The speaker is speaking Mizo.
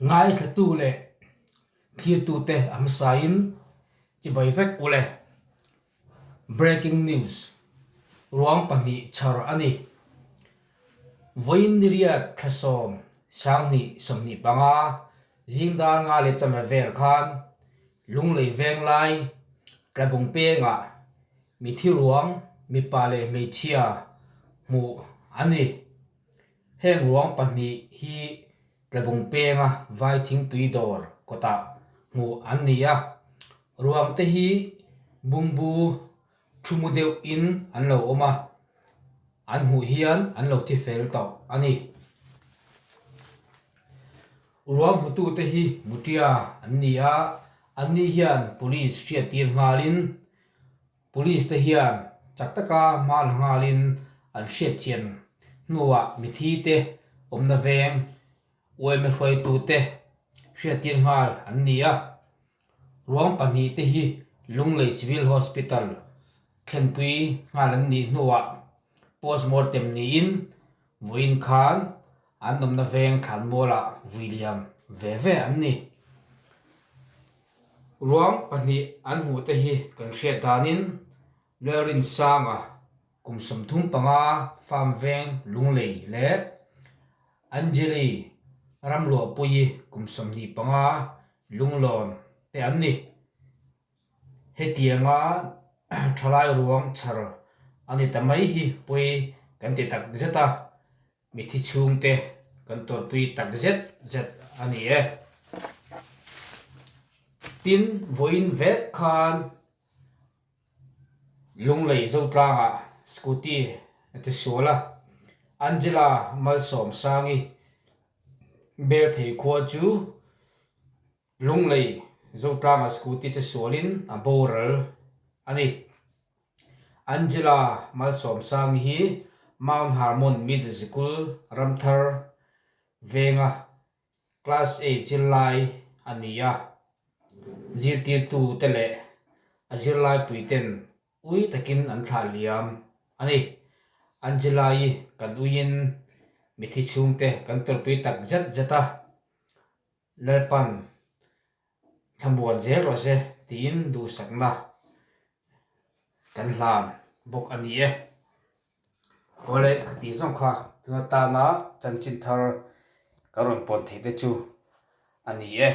Ngaithlatu leh thlirtute a hmasain chibai vek ule. Breaking news, Ruang pahnih chhar a ni. Vawiin niriat thlasawm sanghnih 25 zingdar nga leh chame vel khan Lunglei Venglai Tlabung pengah mithi ruang mipa leh hmeichhia hmuh a ni. Heng ruang pahnih hi Tlabung penga vai thingpui dawr kawtah hmuh an ni a, ruang te hi bungbu thu mu deuh in an lo awm a, an hmuh hian an lo thi fel tawh a ni. Ruang hmutu te hi Mutia an ni a, anni hian Police hriattir nghalin Police te hian chak taka hma la nghalin an hriatchian hnuah mithi te awmna veng uaime hruaitu te hriattir nghal an ni a. Ruang pahnih te hi Lunglei Civil Hospital thlenpui nghal an nih hnuah postmortem niin vawiin khan an awmna veng thlanmualah vui liam ve ve an ni. Ruang pahnih an hmuh te hi kan hriat danin Lalrinsanga kum 35 farm veng Lunglei leh Anjali Ramluahpuii kum 25 Lunglawn te an ni. Hetianga thalai ruang chhar a ni ta mai hi pawi kan ti tak zet a. Mithi chhungte kan tawrhpui tak zet zet a ni e. Tin, vawiin vek khan Lunglei Zotlangah scooty a che sual a, Angela Malsawmsangi bel thei khua chu Lunglei Zotlangah scooty che sualin a boral a ni. Angela Malsawmsangi hi Mount Hermon Middle Sikul Ramthar venga Class A zirlai a ni a, zirtirtute leh a zirlaipuiten ui takin an thlah liam a ni. Angela-i kan uiin mithi chhungte kan tawrhpui tak zet zet a, Lalpan thlamuan zel rawh se tiin duhsakna kan hlan bawk a ni e. Awle ka tih zawng kha tuna tana chanchin thar ka rawn pawn theih te chu a ni e.